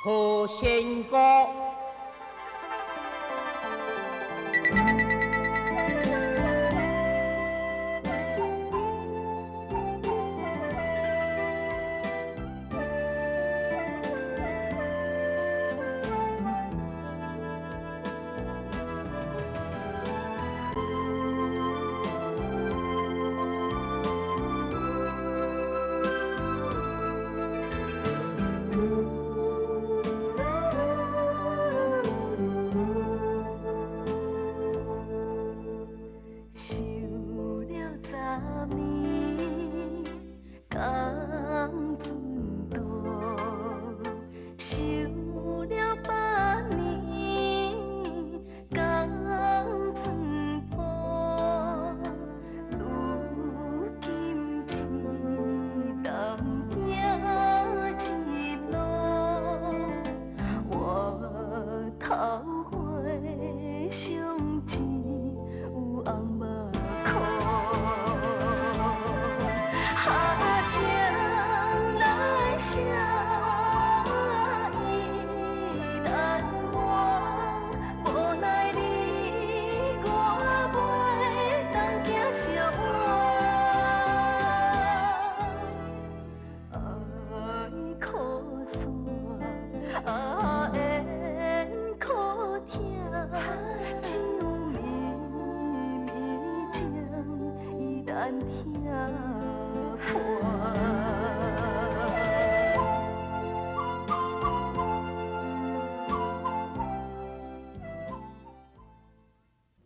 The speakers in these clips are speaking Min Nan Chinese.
何仙姑。想了十年，同船渡；想了百年，同船破。如今只当行一路，我桃花相见有红目眶。哈情难舍，意难忘，无奈你我袂当行相换。爱苦散，啊缘苦疼，只有绵绵情意难听破。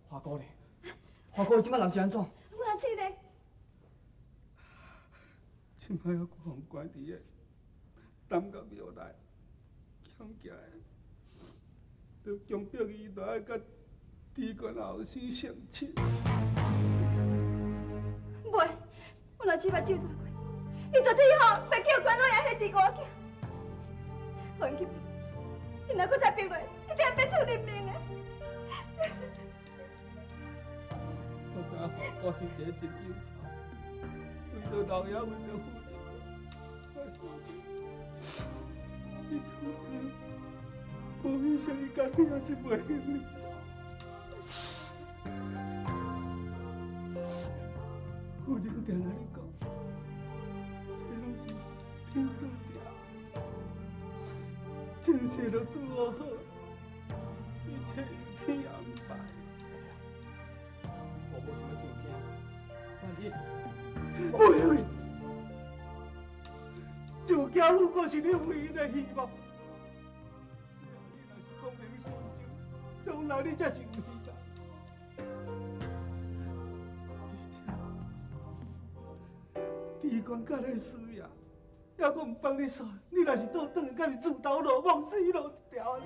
华哥咧，华哥伊這擺人是按怎？我阿姊咧，這擺猶閣予關佇个擔甲廟內，欠起來，就強迫伊來愛佮豬冠後生成親。袂，阮阿姊目睭煞過，伊絕對吼袂叫關老爺彼豬肝仔囝，予𪜶去逼，𪜶若閣再逼落，一定會變出人命的。我知影華哥是一个真有孝，為著老爺，為著夫人，我相信伊恐怕無醫生，伊家己也是袂用的。夫人定定咧講，這攏是天注定，前世就注好，一切由天安排。我無想欲上囝，萬一不因為上囝不過是你唯一的希望。只要你若是講明心情，將來你才是有希望。而且，豬冠佮你输赢，犹阁毋放你煞，你若是倒轉去，敢是自投羅網，死路一條呢？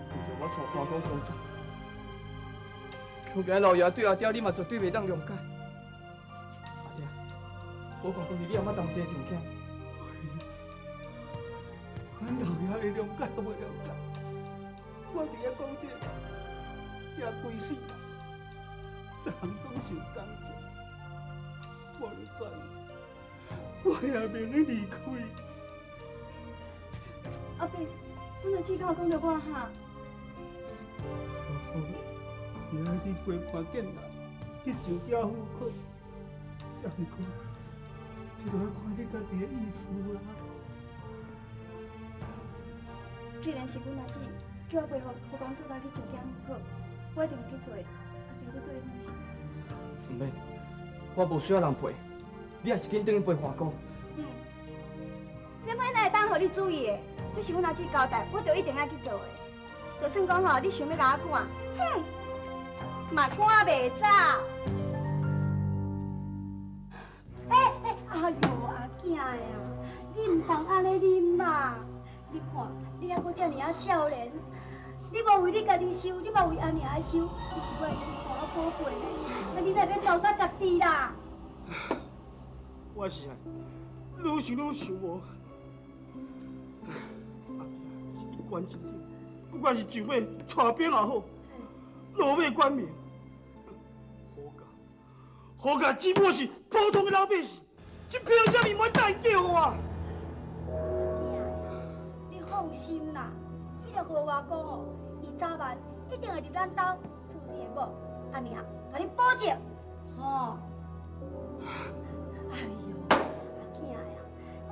為著我帶華哥逃走，恐驚老爺對阿爹你嘛絕對袂當諒解。阿爹，無管講是你阿媽同齊上囝，阮老爺會諒解無諒解？我佇遐講這個，也規世人，人總是有感情。無論怎樣，我也袂用離開。阿伯，阮阿姊敢有講著我哈？是愛你陪伴建來去上囝婦考，也毋過，這就愛看你家己的意思啊。既然是阮阿姊叫我陪何何公子來去上囝婦考，我一定會去做的。阿伯，你做你放心。毋免，我無需要人陪，你也是緊轉去陪華哥。嗯，這擺哪會當予你主意的？這是阮阿姊交代，我就一定愛去做的。就算講吼，你想欲共我趕，哼，嘛趕袂走。欸欸，哎喲，阿囝呀，你毋通按呢啉啦！你看，你猶閣遮爾仔少年，你無為你家己想，你嘛為阿娘想，你是我的心肝仔寶貝呢，啊，你哪會欲糟蹋家己啦？我是啊，愈想愈想無。阿囝是一官之長，不管是上尾帶兵也好，落尾官民，好甲好甲，只不過是普通的老百姓，這憑啥物袂答應嫁予我？阿囝，放心啦，彼个何外公吼，伊早晚一定会入咱兜厝你的某，阿娘，共你保证，吼。哎哟，阿囝呀，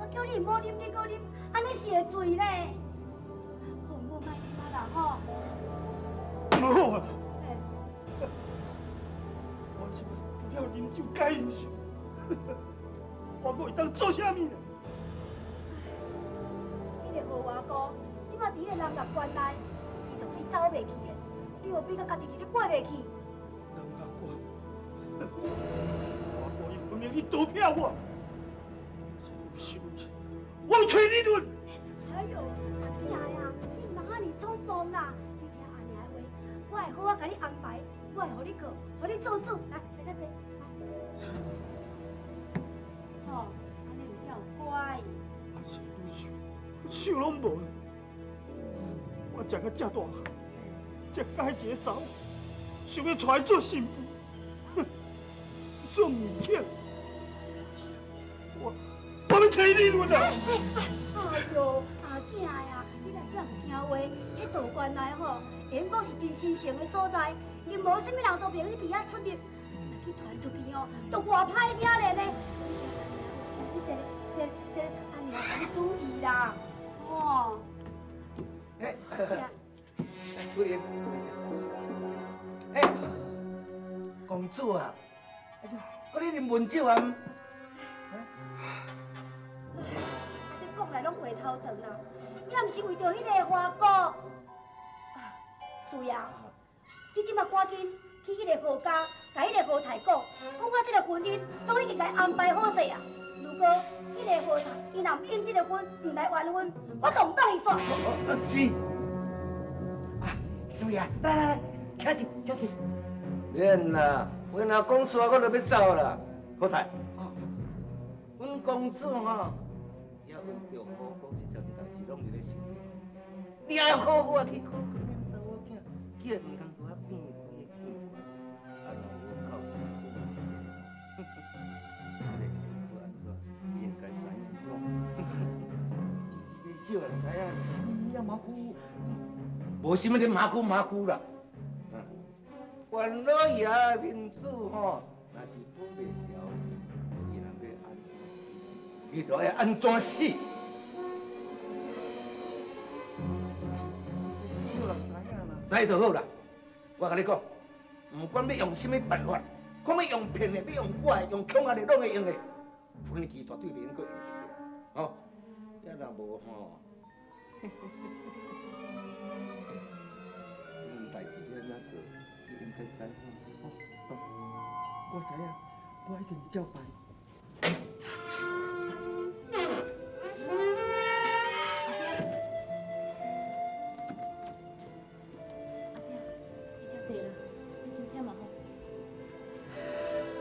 我叫你毋好啉，你阁啉，按呢是会醉咧。好，毋好莫啉啊啦，吼。无好啊！我这摆除了啉酒解忧愁，我阁会当做啥物呢？彼个何外公，这摆伫彼个南岳关内，伊绝对走袂去的。你何必佮家己一个过袂去？南岳关，华哥伊分明咧刀劈我，是我揣理论。哎哟，阿囝呀，你毋通按呢冲动啦！你听阿娘的话，我会好好共你安排，我会予你过，予你做主。来，来这坐，来。吼，按呢才有乖。阿是愈想，手拢无。我食甲遮大汉，才佮彼一个查某，想欲娶伊做新妇，哼，算危险。我欲揣理论啊！哎哟，阿囝呀，你若遮毋听话，彼道观内吼，会用讲是真神圣的所在，任何啥物人都袂用去伫遐出入。这若去传出去吼，都偌歹听咧呢。你坐，坐，坐，阿娘共你注意啦，吼。哎，夫人，哎，公主啊，我你啉闷酒啊？啊，这讲来拢话头长啦，也毋是为著彼个花姑。是啊，你这马赶紧去彼个何家，共彼个何太讲，讲我这个婚姻都已经共伊安排好势啊。如果彼个何太伊若毋应这个婚，毋来完婚，我就毋放伊煞。是。啊，是啊，来来来，请坐，请坐。免啦，话若讲煞，我就欲走啦。何太，阮公主吼，只要为著何国这件代志，拢伫咧想。你爱好好啊去考劝恁查某囝，叫伊毋通拄啊变开的变怪，啊若无靠时出问题，这个后果按怎，你应该知影。这小人知影，伊也马久，无啥物咧马久马久啦。元老爷的面子吼，若是保袂牢，伊若欲按怎死，你就爱按怎死。小人知影啦。知就好啦。我共你讲，毋管欲用啥物办法，讲欲用骗的，欲用拐的，用恐吓的，拢会用的。婚期绝对袂用阁延期的，吼。啊若无吼，这件代志欲按怎做，你应该知吼。我知影，我一定照办。阿爹，你遮济啦，你真忝啊吼。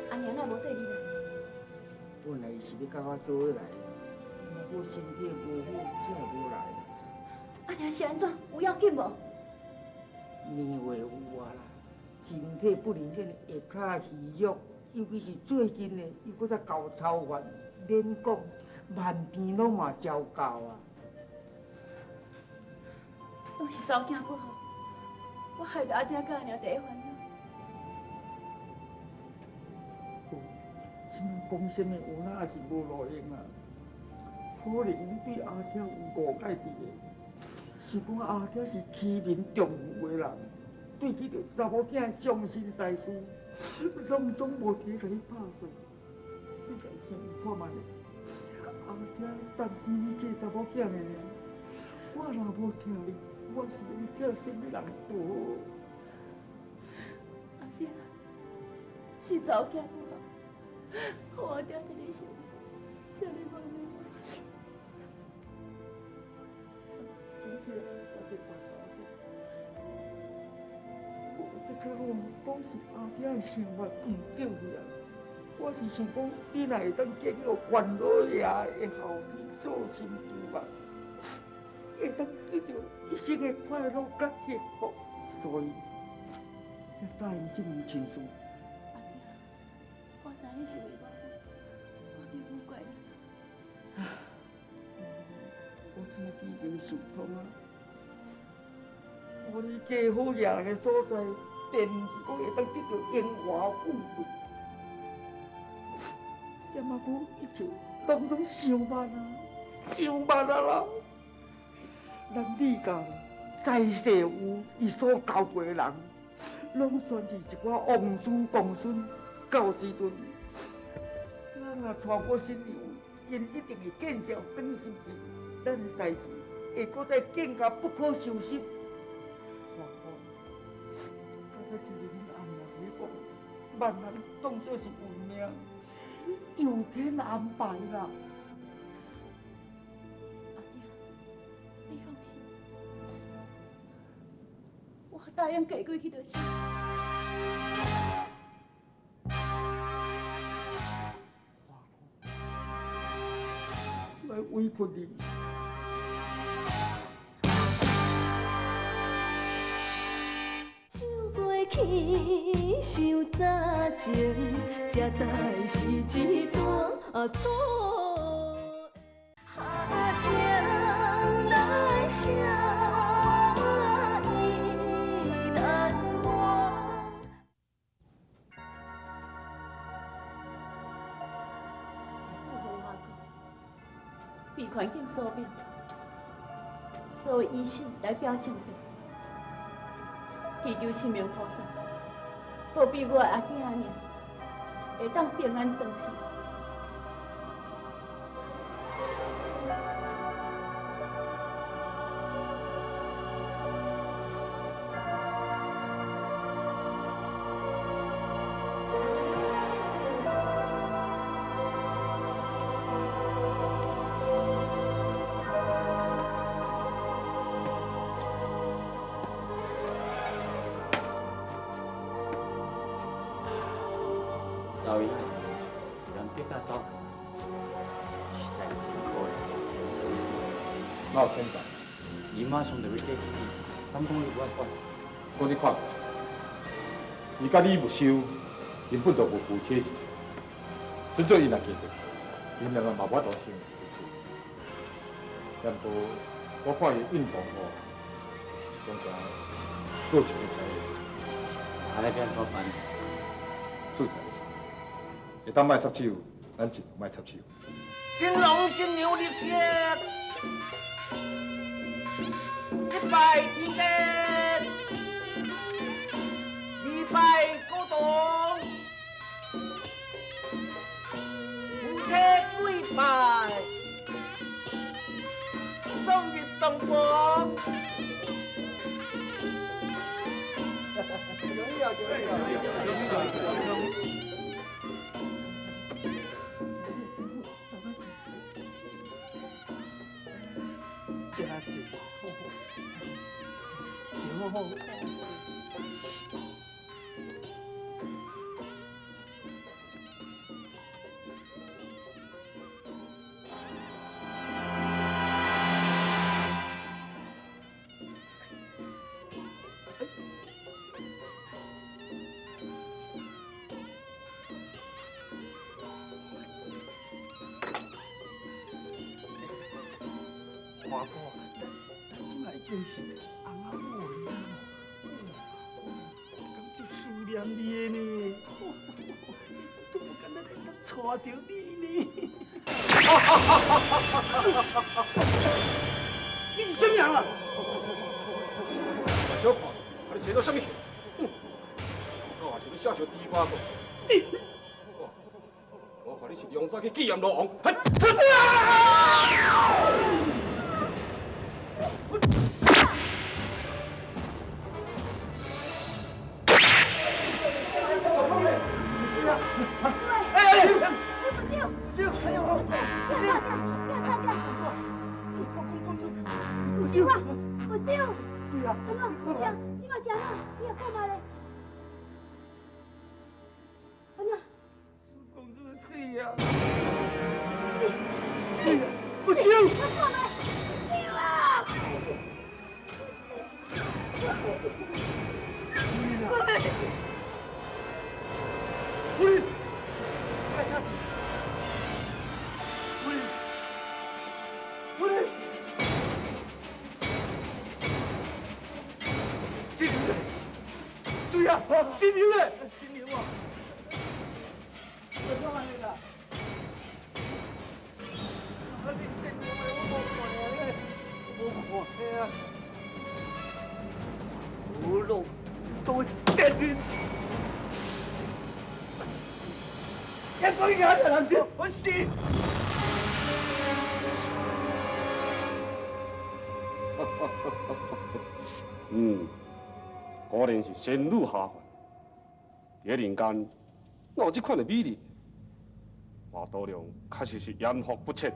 阿娘哪无缀你来？本来伊是欲佮我做伙来，毋过身体无好，才会无来。阿娘是按怎？有要紧无？年岁有啊啦，身体不能免下跤虚弱，尤其是最近呢，伊阁再厚操烦，免讲，万病拢嘛招到啊。拢是查某囝不好，我害著阿爹佮阿娘伫咧烦恼。这摆讲啥物有哪也是无路用啊？可能阮对阿爹有误解伫咧，想讲阿爹是欺民重负的人，对彼个查某囝的终身大事，拢总无提共伊拍算。你家想看觅咧，阿爹担心你这查某囝的尔，我若无疼你，我是欲疼啥物人拄好？阿爹，是查某囝不好，予阿爹替你受伤，请你原谅我。今天我伫关查某，我的确讲讲是阿爹的想法毋对去啊。我是想讲，你若会当嫁去予关老爷的后生做新妇啊，会当得到一生的快乐佮幸福，所以才答应这门亲事。阿爹，我知你是为我好，我并无怪你。我这摆叫已經想通啊。無你嫁好人的所在，便毋是講會當得著榮華富貴。也嘛講一切攏總傷慢啊，傷慢啊啦！咱李家在世有伊所交過的人，攏全是一寡王子公孫。到時陣，咱若娶某新娘，𪜶一定會見笑轉心去，咱的代誌會閣再更加不可收拾。我講，敢若是恁阿娘咧講，萬人當作是運命，由天安排啦。阿囝，你放心，我答應嫁過去就是。我委屈你。想過去，想早前，才知是一段错。情难舍，意难忘。被环境所逼，所以医生来表证明，祈求神明菩萨保庇我的阿囝阿娘会当平安长寿。查某囡仔自咱别家走，实在真可怜。哪有选择？伊马上就欲嫁去你，敢讲你无爱管？讲你看，伊佮你无收，根本就无夫妻情。真做伊若嫁著，𪜶两个嘛无法度成为夫妻。但无，我看伊运动吼，总共做一个知影。按呢欲按怎办？素材会当莫插手，咱尽量莫插手。新郎新娘入席，一拜天地，二拜高堂，夫妻跪拜，送入洞房。食坐，坐好好。华哥，咱这马已經是翁仔某，你知無？哦，敢足思念你的呢？足無簡單會當娶著你呢？你是啥物人啊？我小看，啊你寫到啥物戲？哼，我也是咧寫小豬瓜個。我看你是良早去見閻羅王。嘿，出！啊，新娘咧，新娘啊！我怎安尼啦？啊，你新娘的我无看咧，无看啊！无路都贱人，一讲伊阿人是，我死。嗯，果然是仙女下凡。伫咧人间，哪有这款的美丽？华道良确实是艳福不浅。你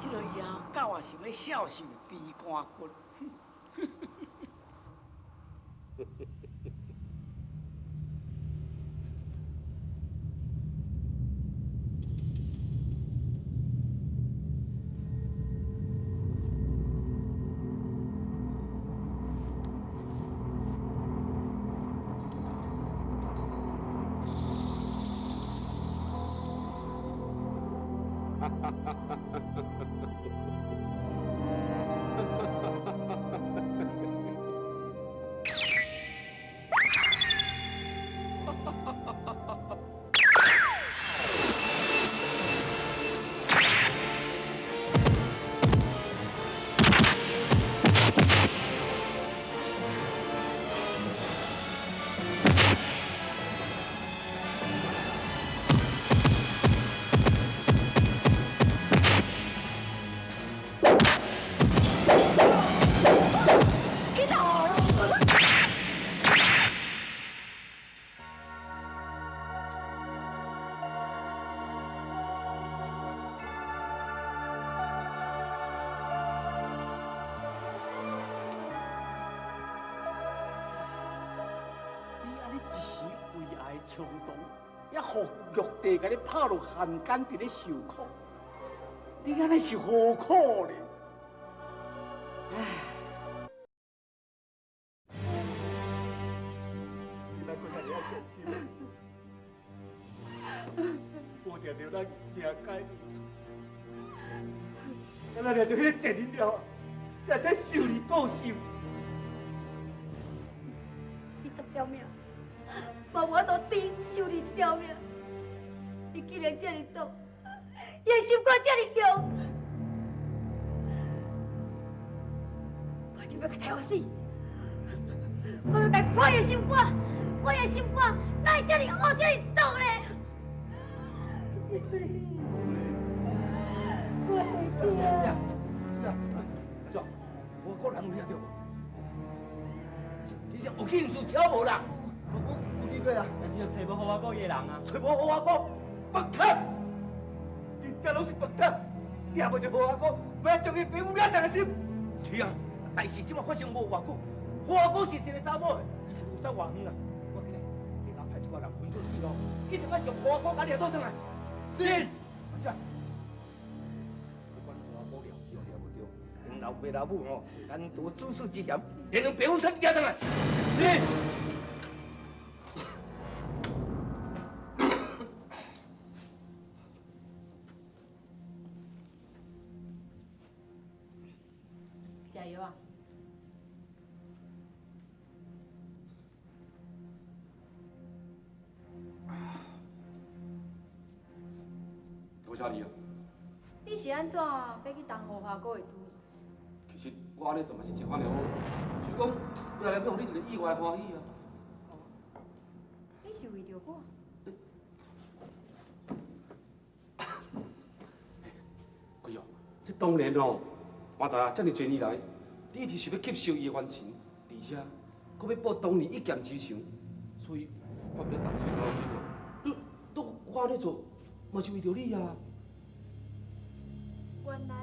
这个野狗啊，想欲笑受猪肝骨？冲动，也予玉帝共你拍落汉奸，伫咧受苦，你按呢是何苦呢？唉，你莫阁遐尔仔伤心，无定着咱命该如此，咱若掠著彼个贱人了，才会使受你报仇。你十条命。嘛无法度顶受你这条命，伊既然这呢毒，伊的心肝这呢强，我一定欲共刣予死，我欲共破伊的心肝，我的心肝哪会这呢乌这呢毒咧？我会惊。是啊，阿怎？我个人有掠著无？真正有去毋是超无啦。有见过啦，但是又揣无好我顾伊的人啊，揣无好我顾，白贪，真正拢是白贪，掠无著好我顾，欲将伊爸母掠断个心。是啊，代志这马发生无偌久，好我顾是一个查某的，伊是有走偌远啊。我今日加派一寡人分做四路，一定爱将好我顾共掠倒转来。是，阿姐，不管好我顾掠著掠无著，𪜶老爸老母吼，难逃子嗣之嫌，连𪜶爸母亲掠转来。是。食药啊！多谢你啊！你是按怎欲去动胡华哥的主意？其实我按呢做嘛是真款的好，就是讲未来欲予你一个意外欢喜啊！你是为著我？贵哦，这当然咯，我知影这尔济年来，你一直想欲吸收伊的元神，而且阁欲报当年一剑之仇，所以我欲动这个脑筋哦。你，我按呢做，嘛是为著你啊！原来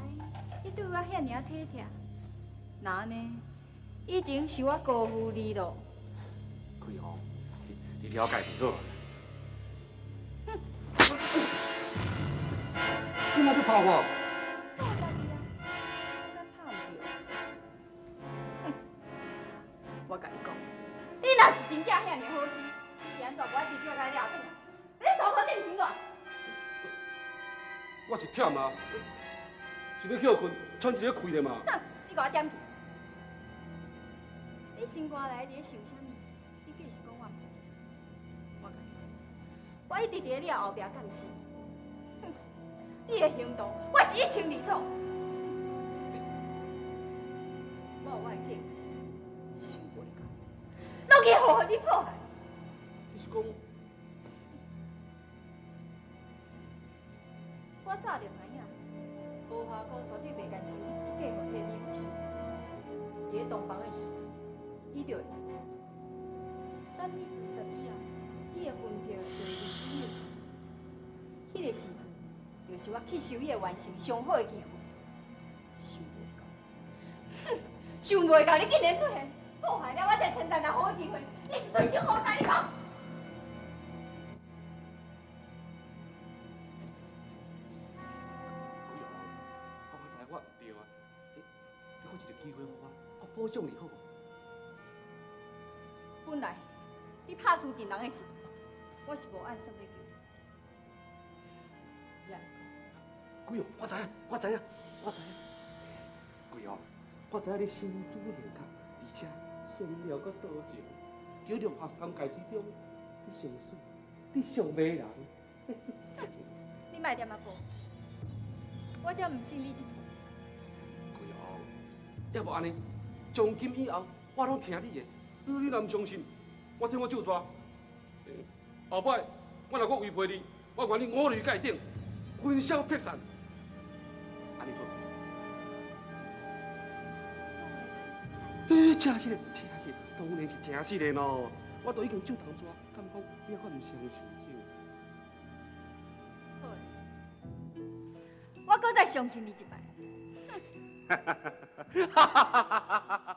你对我遐尔仔体贴，若按呢，以前是我辜负你咯。开吼，你了解就好。你哪欲拍我？我家己啊，我敢拍毋著。我共你讲，你若是真正遐尔好心，你是按怎无爱直接共掠转来？你头壳顶停落。我是忝啊，想欲歇困，喘一个气咧嘛。哼，你共我点去。你心肝內伫咧想啥物？你计是講我毋知影？我共你講，我一直佇咧你後壁監視你。哼，你的行動，我是一清二楚。我有我的計劃，想袂到，攏去予你破壞。你是講？我早就知影，無華哥絕對袂甘心嫁予彼個李文秀。佇咧洞房的時陣，伊就會自殺。等伊自殺以後，伊的魂魄就會入你的身體。彼個時陣，就是我吸收伊的元神上好的機會。想袂到，哼，想袂到你竟然出現，破壞了我這個千載難逢的機會。你是存心予我你講。我毋對啊！你閣一个機會予我，我補償你好無？本來你拍輸陣人的時陣，我是無按算欲救你。桂哦，我知影，我知影，我知影。桂哦，我知影你心思靈巧，而且善良閣多情。叫六合三界之中，你上媠，你上迷人。你莫踮仔講，我才毋信你這套。要無按呢，從今以後我攏聽你的。你若毋相信，我替我咒紙。後擺我若閣違背你，我願你五雷蓋頂，魂消魄散。按呢好。欸，真實的，真實，當然是真實的咯。我都已經咒糖紙，敢講你猶閣毋相信？好，我閣再相信你一擺。哈哈哈哈哈！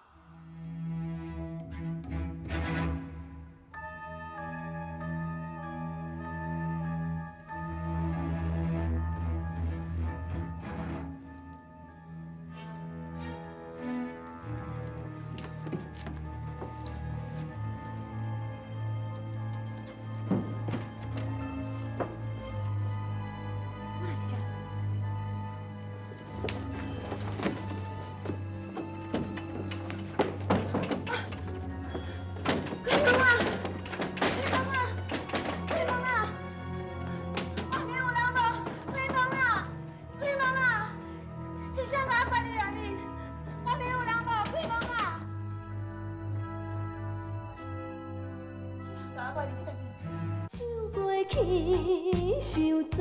想早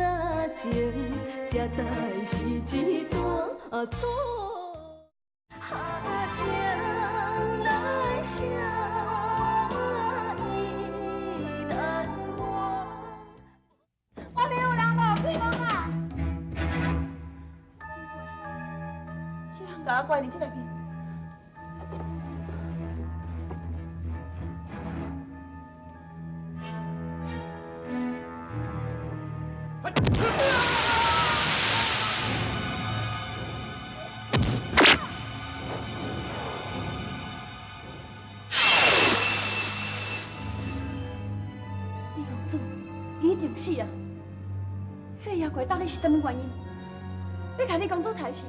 前，才知是一段错。情难舍，意难忘。外面有人无？开门啊！奇怪，是人共我关佇這內面。伊一定死啊！彼个妖怪到底是啥物原因，欲共你公主刣死，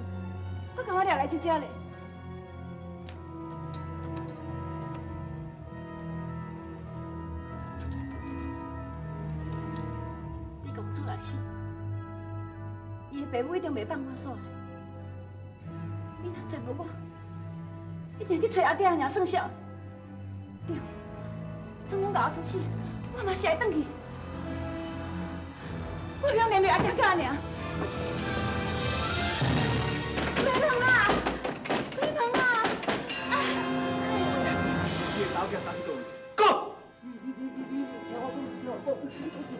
阁共我掠来這遮咧？你公主若死，伊的爸母一定袂放我煞。伊若揣無我，一定去揣阿爹阿娘算數。對，準講共我處死，我嘛是愛轉去。我袂曉面對阿爹佮阿娘。開門啊！開門啊！你的查某囝走去佗位？講！你聽我講，聽我講，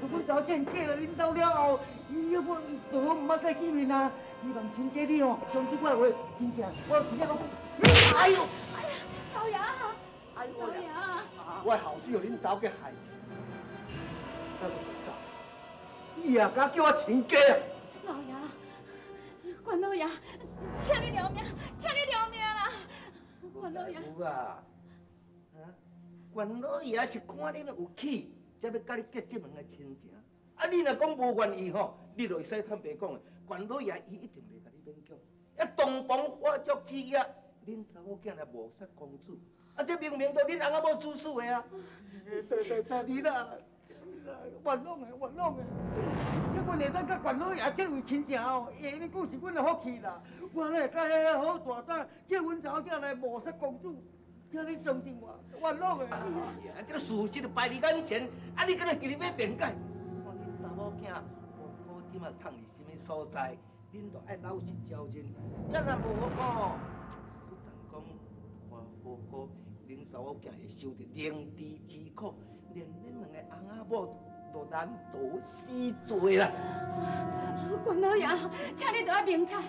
阮查某囝嫁來恁兜了後，伊猶無就講毋捌再見面啊！希望親家你哦，相信我的話，真正，我真正講，哎呦！哎呀，老爺！哎呦，老爺！我的後生予恁查某囝害死，這摆閣逃走，你也敢叫我亲家啊？老爷，关老爷，请你饶命，请你饶命啦！关老爷。有啊，啊，关老爷是看恁有气，才欲佮你结这门的亲情。啊，你若讲无愿意吼，你就会使坦白讲的。关老爷伊一定袂共你勉强。啊，洞房花烛之夜，恁查某囝来谋杀公主，啊，這明明就恁翁仔某主使的啊！對對對，你啦，冤枉的，冤枉的。阮會當佮關老爺結為親情哦，會用講是阮的福氣啦。我哪會佮遐好大膽叫阮查某囝來謀殺公主？請你相信我，冤枉的。哎呀，這個事實就擺佇眼前，啊，你閣來佇咧欲辯解？看恁查某囝無辜這馬藏佇啥物所在，恁都愛老實招認。啊，若無吼，不但講花好姑，恁查某囝會受著靈豬之苦，連恁兩个翁仔某都難逃死罪啦！關老爺，請你著愛明察，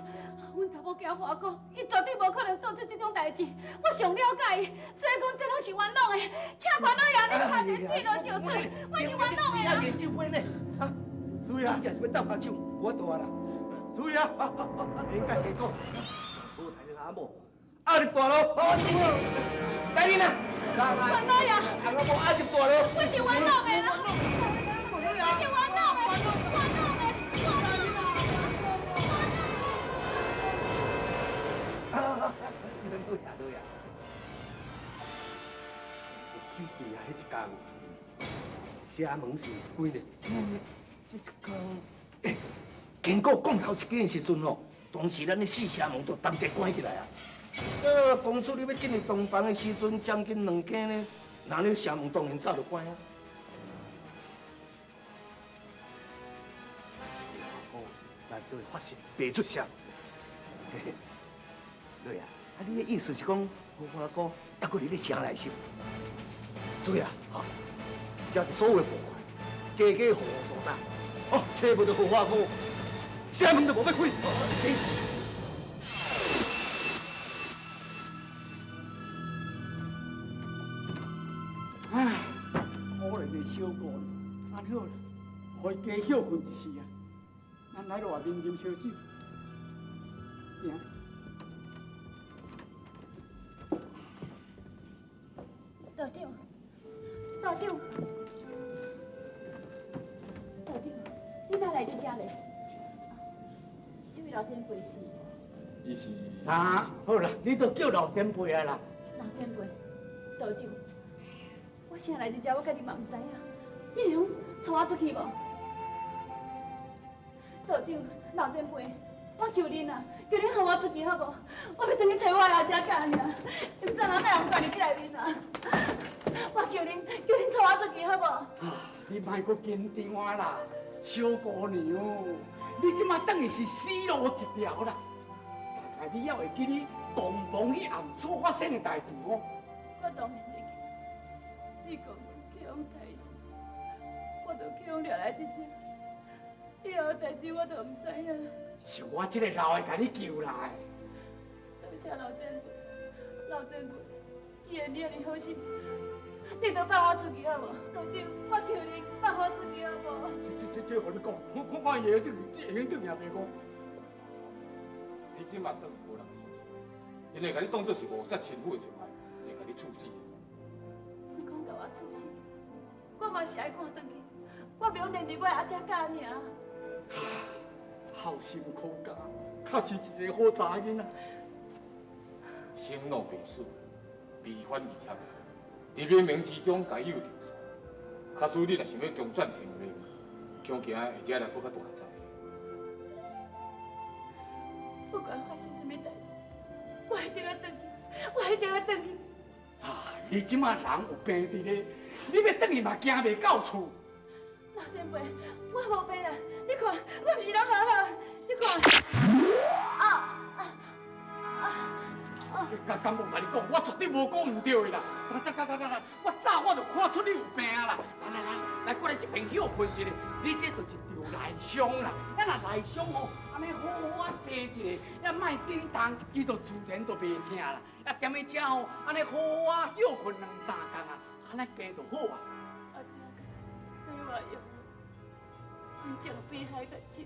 阮查某囝華哥，伊絕對無可能做出這種代誌。我上了解伊，所以講這攏是冤枉的。請關老爺你查一个水落石出，我是冤枉的啦。呢？啊，是啊，真是欲鬥跤手，無法度啊啦。是啊，免計計較，無提恁阿某，壓入大牢。哦，是是，來恁啊，關老爺，翁仔某壓入大牢。我是冤枉的啦，我是冤枉的，冤枉的，冤枉的。老爷，老爷，有守柜啊，彼一工，城門是毋是關的？這一工，欸，經過降頭一更的時陣哦，當時咱的四城門都同齊關起來啊。公主你欲進入洞房的時陣，將近兩更呢，那你城門當然早就關啊。哦，難道會發誓袂出聲？嘿嘿，老爺，啊，你的意思是講，花姑猶閣佇咧城內是？是啊，哈，這所有的步快，家家戶戶所在，哦，揣無著花姑，城門都無欲開。唉，可憐的小姑娘，按好啦，予伊加歇睏一時啊。咱來落外面啉燒酒，行。道長，道長，道長，你哪來這遮咧？這位老前輩是？伊是。啊，好啦，你都叫老前輩啊啦。老前輩，道長，我啥來這遮，我家己嘛毋知影。你會用帶我出去無？道長，老前輩，我求恁啊，求恁放我出去好無？我欲轉去揣我的阿姐佮爾，毋知人哪會關佇這內面啊！我求恁，求恁帶我出去好無？你莫閣緊張啊啦，小姑娘，你這馬等於是死路一條啦。大概你猶會記你洞房彼暗所發生的代誌無？我當然會記。你公主去予刣死，我就去予掠來這遮。以後的代誌我都毋知影。是我這個老的共你救來。多謝老前輩，老前輩，既然你遐爾好心，你就放我出去好無？道長，我求你放我出去好無？這，予你講，看看看伊會用轉去袂講？你這馬轉去無人會相信，𪜶會共你當做是誤殺親夫的罪犯，會共你處死。準講共我處死，我嘛是愛趕轉去，我袂用連累我的阿爹佮阿娘。孝心可嘉，確實一個好查囡仔。生老病死，悲歡離合，佇冥冥之中該有定數。假使你若想欲強轉天命，恐驚會惹來閣較大災。不管發生啥物代誌，我一定愛轉去，我一定愛轉去。啊！你這馬人有病佇咧，你欲轉去嘛行袂到厝。老前輩，我無病啦，你看，我毋是攏好好，你看。啊啊啊！敢無共你講，我絕對無講毋對的啦。來來來來來，我早我就看出你有病啊啦！來來來，來過來這邊歇睏一下，你這就是著內傷啦。咱若內傷吼，按呢好好啊坐一下，也莫振動，伊就自然就袂疼啦。啊，踮咧遮吼，按呢好好啊歇睏兩三工啊，按呢病就好啊。阿爹，洗我用，阮石比海較深，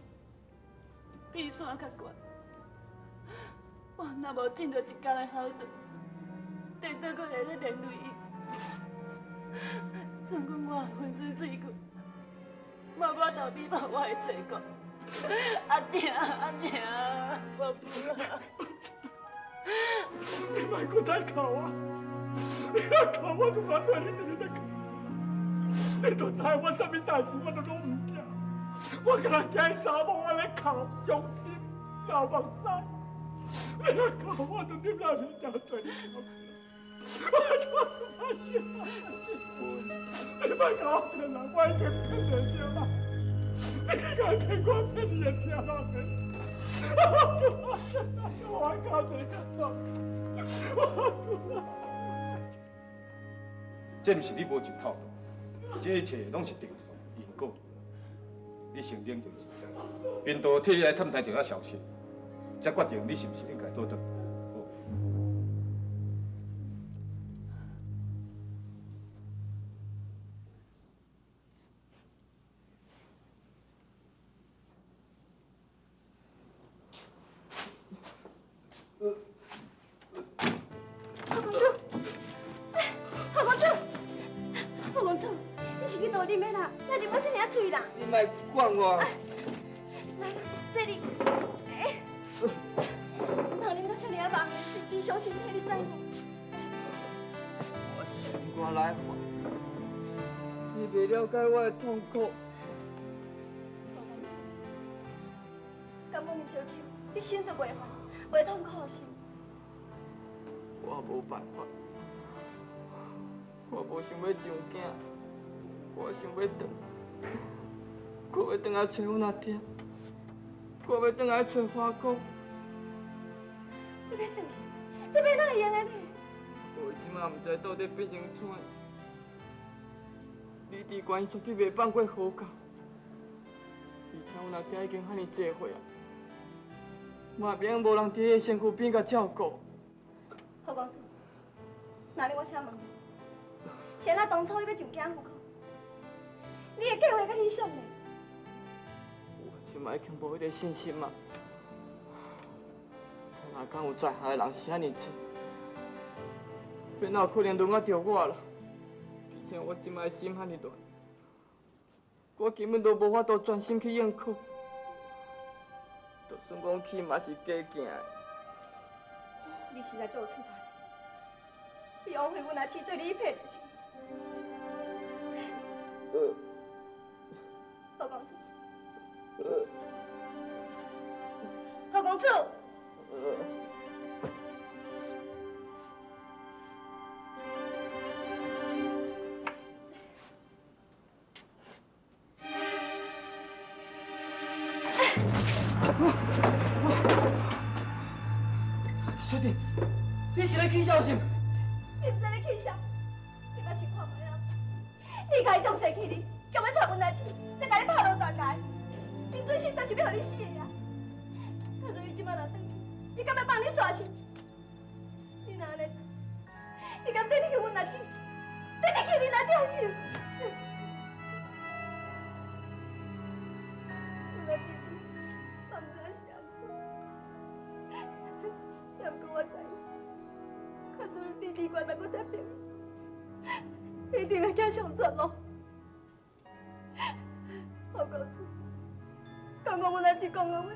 比山較悬。我若無盡著一工的孝道，地倒閣會咧連累伊。怎講我粉身碎骨，嘛無法度彌補我的罪過。阿爹，阿娘，我不啊！你莫閣再哭啊！你若哭，我就煞对你直直欲哭。你都知我啥物代志，我都拢毋惊。我敢若惊伊查某按呢哭伤心，流目屎。你若哭，我就忍来面前对你哭。我我你莫共我骗人，我已经骗袂著啦。你敢骗我，骗你会听人的。我我靠，一个错。这毋是你无尽孝道，这一切拢是定数因果。你先冷静一下，贫道替你来探听一下消息，才决定你是毋是应该倒转。好公子，好公子，好公子，你是去佗啉的啦？哪啉到这尔啊醉啦？你莫管我。来，这里，哎，毋通啉到这尔啊茫，是真伤身体，你知无？我心肝内烦，你袂了解我的痛苦。敢讲啉烧酒，你心就袂烦，袂痛苦是？我无办法，我无想欲上囝，我想欲转，我欲转来揣阮阿爹，我欲转来揣华哥。你欲转？这欲哪会用的呢？我这马毋知到底变成怎。李治权伊绝对袂放过何家，而且阮阿爹已经遐尔济岁啊，嘛免无人伫伊身躯边共照顾。何公子，那你我请问你，是按怎当初你欲上京赴考，你的计划佮理想呢？我这马已经无彼个信心啊！天下敢有在行的人是遐尔济，欲哪有可能轮得著我啦？而且我这马的心遐尔乱，我根本就无法度专心去应考，就算讲去嘛是假行的。你实在足有趣大，你枉费阮阿姊对你一片的亲情。何公子，何公子。小弟，你是咧起笑是？你毋知咧起啥？你捌想看觅啊？你共伊重视起你，强欲娶阮阿姊，才共你拍落大街。你准心就是欲予你死的啊！假如伊这马若转去，伊敢欲放你煞去？你若按呢做，你敢对得起阮阿姊，对得起恁阿爹是？阮阿姊嘛毋知是按怎，也毋过我知影，假使李治权若阁再变，一定会走上绝路。我告诉你，刚刚阮阿姊讲的话，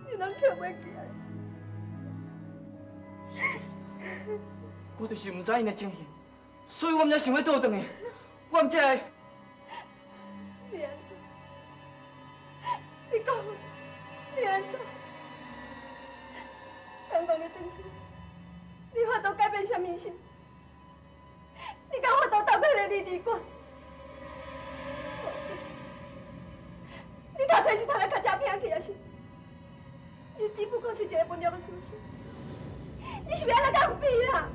你拢捡袂记啊是？我就是毋知𪜶的情形，所以我毋才想欲倒转去，我毋才会。你按怎？你讲，你按怎？刚刚你转去，你法度改变啥物是？你敢法度斗过彼个李治权？你读册是读来较车拼去，抑是？你只不过是一个文弱的书生，你是欲按怎佮人比啦？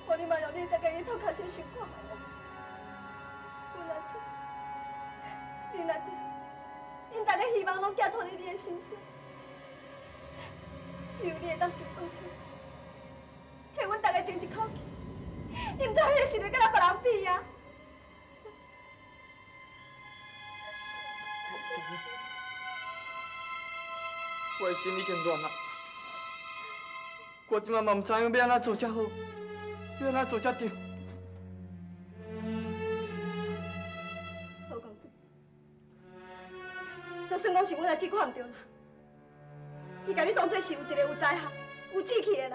无你嘛用你大家去头壳先想看觅啦。阮阿姊，恁阿爹，𪜶大家希望拢寄托伫你的身上，只有你会当求问题，替阮大家争一口气。你毋知彼个实力佮别人比啊！我的心已经乱啊！我这马嘛毋知影欲按怎做才好，欲按怎做才对。何公子，就算讲是阮阿姊看毋对啦，伊共你当作是有一个有才学、有志气的人，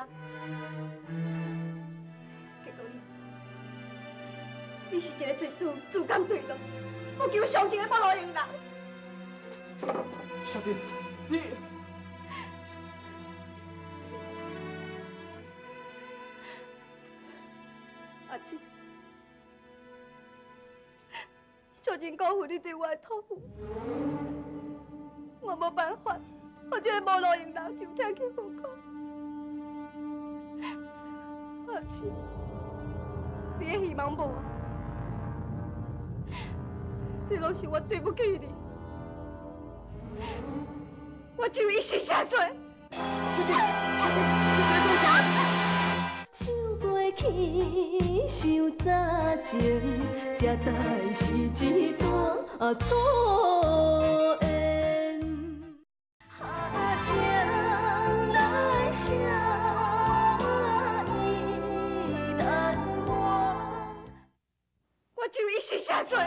你是一个最自自甘坠落、不求上进的无路用人。小弟，你阿姊，小真辜负你对我的托付，我无办法，予这个无路用人就听去户口。阿姊，你的希望无啊？这拢是我对不起你，我就一世谢罪。想过去，想早前，才知是一段错缘。将来写意难忘。我就一世谢罪。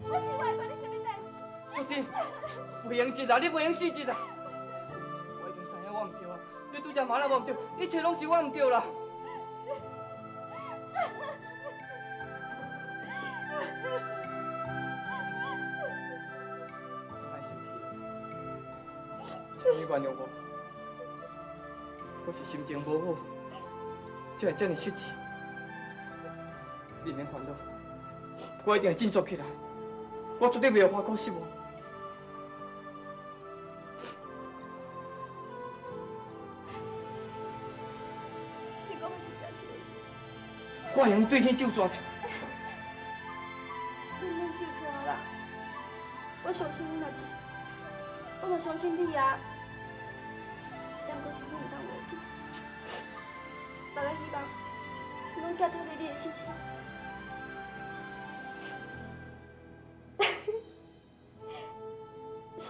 我是外管你啥物代志？淑珍，袂用急啦，你袂用死急啦。我已经知影我毋对啊，你拄才骂了我毋对，一切拢是我毋对啦。你莫生气，请你原谅我，我是心情无好，才会这呢失志。你免烦恼，我一定会振作起来，我绝对袂予华哥失望。你讲的是真实的是？我会用对天咒抓住。你免咒抓啦，我相信你若是，我嘛相信你啊。也毋过千万毋通忘记，别个希望拢寄托伫你的身上。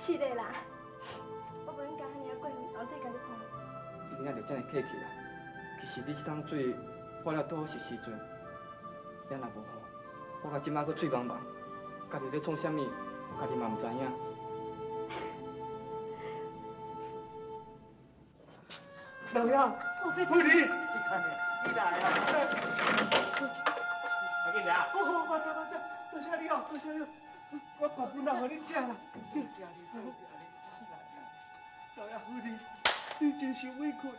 是的啦，我无应该遐尔啊过分，后再共你碰。你若就这呢客气啦。其实你这桶水泼了拄好是时阵，也若无吼，我到这摆阁醉茫茫，家己咧创啥物，我家己嘛毋知影。老爷，夫人，你看你，你来啊！快紧来啊！好好，我知我知，多谢你哦，多谢你，我大本人予你食啦。老爷夫人，你真受委屈啦。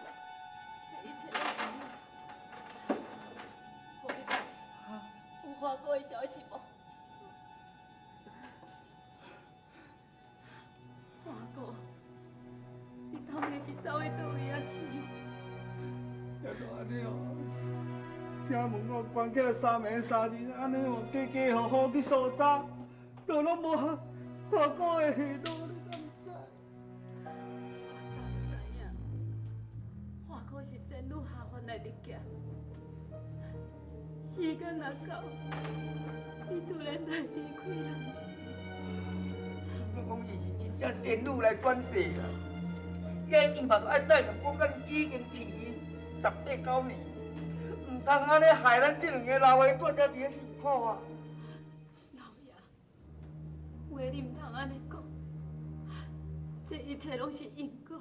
这一切拢是你。我你讲，有华哥的消息无？华哥，你到底是走去佗位啊去？也就按呢哦，城门哦关起来三暝三日，按呢哦家家户户去搜查，都拢无华哥的下落，你知毋知？我早就知影，华哥是仙女下凡来历劫，时间若到，伊自然就会离开啦。我讲伊是真正仙女来转世啦，伊嘛爱带着讲咱已经饲伊十八九年，毋通按呢害咱这两个老的搁遮伫咧受苦啊！老爷，话你毋通按呢讲，这一切拢是因果，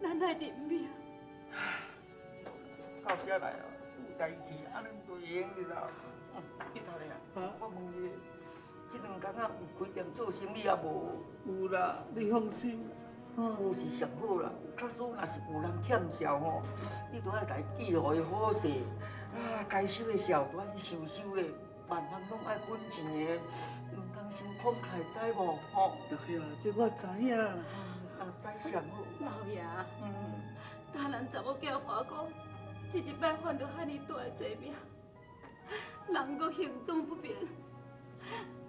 咱爱认命。到遮来哦，事在去，按呢毋就会用得啦。你头咧啊，我问你，这两工仔有开店做生意啊无？有啦，你放心。有是上好啦，假使若是有人欠债吼，你都爱共伊记予伊好势。啊，该收的债都爱去收收咧，万项拢爱本钱的，毋通伤慷慨，知无？吼。对啊，这我知影啦。啊，知上好。老爷，大人查某囝华哥，这一摆犯著遐尔大的罪名，人阁行踪不明，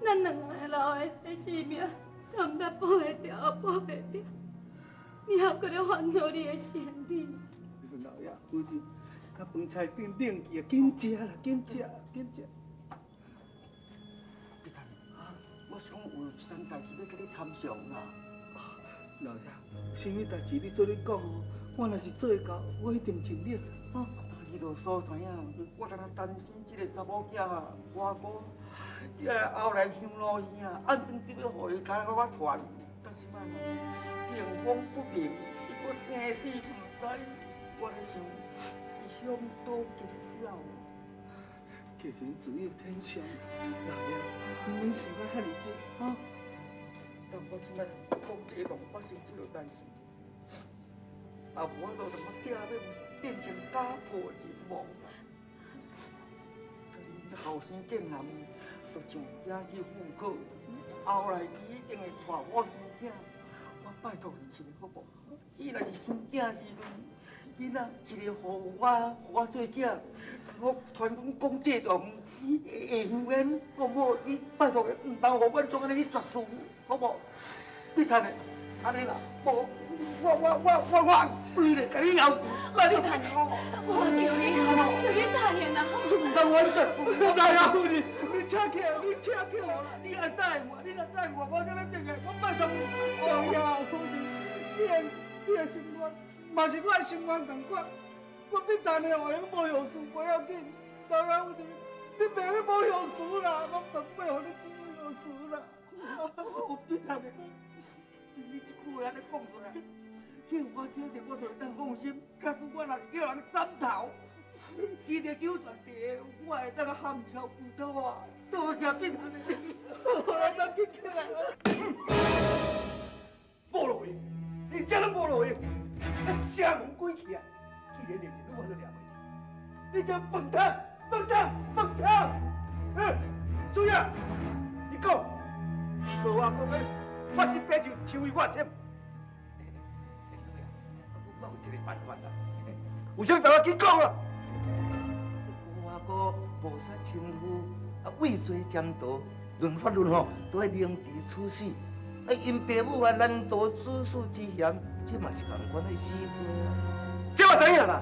咱两个老的的性命，都毋知保会牢，保袂牢。你还阁咧烦恼你的身体？老爷夫人，甲饭菜顶冷去啊，紧食啦，紧食，紧食。你等，我是讲有一桩代志欲佮你参详啦。老爷，啥物代志你做咧讲哦，我若是做会到，我一定尽力。啊，你就所知影，我敢若担心这个查某囝啊，华哥，这个后来香炉园啊，按算得欲予伊交我传，但是嘛，行踪不明，伊阁生死毋知。我咧想是凶多吉少。家庭自有天相，老爷，你免想啊遐尔济，哈。但我这摆讲这个发生这个代志，也无法度让我囝要变成家破人亡啊！恁后生见男，就上囝去赴考，后来伊一定会娶我生囝。我拜托你一下好无？伊若是生囝时阵，囡仔一个予我，予我做囝，我传阮讲这种会乡烟，好无？你拜托你，毋通予阮做按呢去绝事，好无？你睇咧，按呢啦，无我我我我我规个共你要求，我你趁，我求你，求你答应啦！毋通阮绝事，老爷夫人，你请起来，你请起来，你若答应我，你若答应我，我才欲变个，我拜托你。老爷夫人，你的心愿，嘛是我的心愿仝款。我必等的后用无孝顺不要紧，老爷夫人，你袂去无孝顺啦，我绝袂予你无孝顺啦。我必等的，你这句话按呢讲出来，叫我听著，我就会当放心。假使我若是叫人斩头，死伫九泉地，我会当含笑归土啊！多谢必等的你，我来当紧起来。无路用，你这拢无路用，邪门鬼气啊！既然连一我都掠袂住，你这饭桶、饭桶、饭桶！嗯，苏亚，你讲，无话讲的，发生白酒成为我先。我有一个办法啦。有啥办法？紧讲啊！这吴阿哥菩萨亲夫，啊畏罪潜逃，论法律吼都爱凌迟处死。啊，𪜶爸母啊难逃子嗣之嫌，这嘛是仝款的死罪啊！这我知影啦。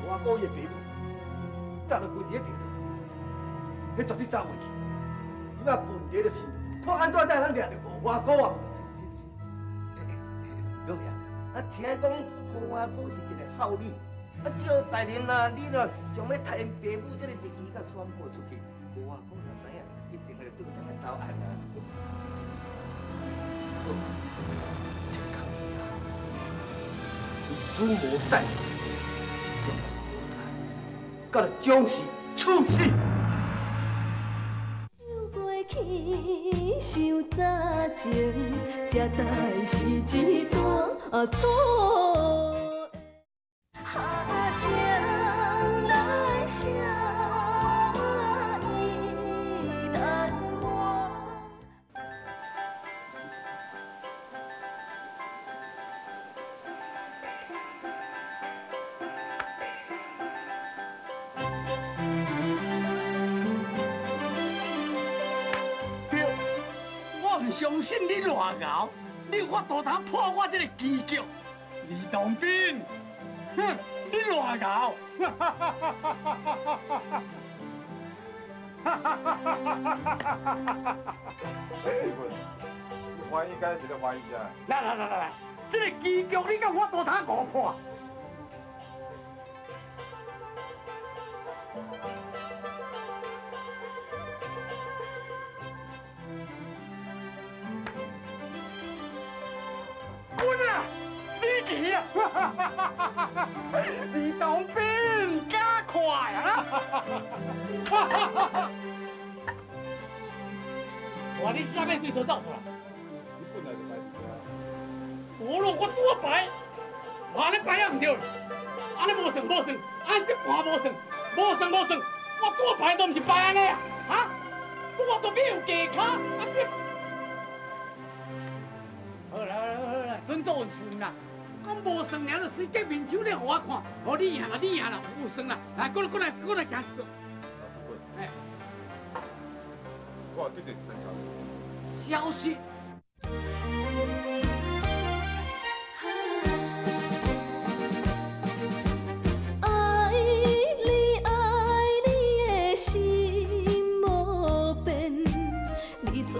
吴阿哥伊的爸母早就困伫咧地度，彼绝对走袂去。这摆问题就是，看按怎才会当掠著吴阿哥啊？老爷，啊听讲吴阿哥是一个孝女，啊照大人啊，你若将欲杀𪜶爸母这个日期共宣布出去，吴阿哥若知影，一定会倒转来投案啊。好，这工以后，主无赛，将甲了将士处死。想过去，想早前，才知是一段错。情来写意难忘。对，我毋相信你偌𠢕，你有法度通破我这个棋局。李东斌，哼，你偌𠢕！哈哈哈哈哈哈！你怀疑该是咧怀疑啊？来来来来来，这个棋局你敢有法度通误破？滚啊！死棋啊！李东斌，加快啊！哇，你啥物对头走出来？你本来就摆伫遮。无咯，我拄仔摆，哇，你摆也毋对，按呢无算无算，按这盘无算，无算无算，我拄仔摆都毋是摆按呢啊，哈？拄仔都没有加跤，啊这。好啦好啦，准做顺啦。讲无算尔，就随结面手咧，予我看。予你赢啦，你赢啦，有算啦。来，过来过来过来，行一个。老主管，哎，我有得到一个消息。消息。爱你爱你的心无变，离散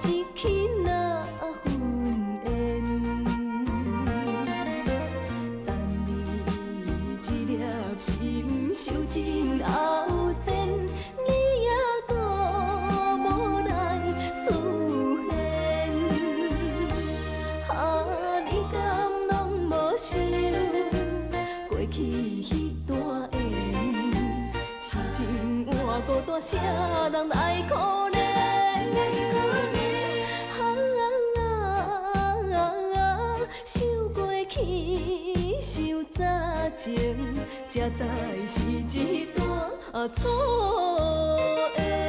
一起若分缘。等你这粒心受尽后煎，你犹阁无来出现。大，啥人愛可憐？啊，想過去，想早前，才知是一段錯的。